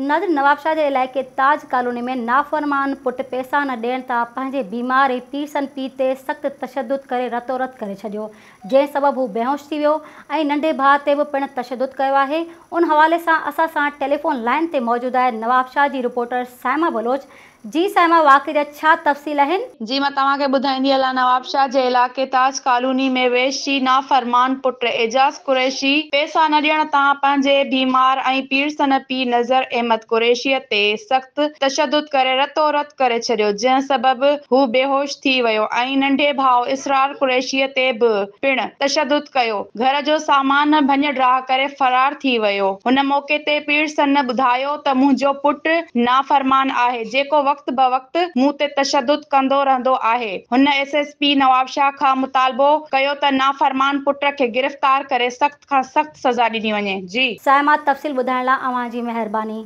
ناظرين نوابشاهه جي علائقي تاج ڪالوني ۾ نافرمان پٽ پئسا نه ڏيڻ تان پنهنجي بيمار ۽ پيرسن پيء تي سخت تشدد ڪري رتو رت ڪري ڇڏيو جنهن سبب هو بيهوش ٿي ويو ۽ ننڍي ڀاء تي به پڻ تشدد ڪيو آهي ان حوالي سان اسان سان ٽيليفون لائين تي موجود آهي نوابشاهه جي رپورٽر صائمه بلوچ جي صائمه واقعي جا ڇا تفصيل آهن؟ جي مان توهان کي ٻڌائيندي هلان نوابشاهه جي علائقي تاج ڪالوني ۾ وحشي نافرمان پٽ اعجاز قريشي پئسا نه ڏيڻ تان پنهنجي بيمار ۽ پيرسن پيء نظر احمد قريشي تي سخت تشدد ڪري رتو رت ڪري ڇڏيو جنهن سبب هو بيهوش ٿي ويو ۽ ننڍي ڀاء اسرار قريشي تي به پڻ تشدد ڪيو گهر جو سامان ڀڃ ڊاهه ڪري فرار ٿي ويو هن موقعي تي پيرسن ٻڌايو ته منهنجو پٽ نافرمان آهي جيڪو وقت بوقت مون تي تشدد ڪندو رهندو آهي. هن ايس ايس پي نوابشاهه کان مطالبو ڪيو ته نافرمان پٽ کي گرفتار ڪري سخت کان سخت سزا ڏني وڃي. جي. صائمه تفصيل ٻڌائڻ لا اوهان جي مهرباني.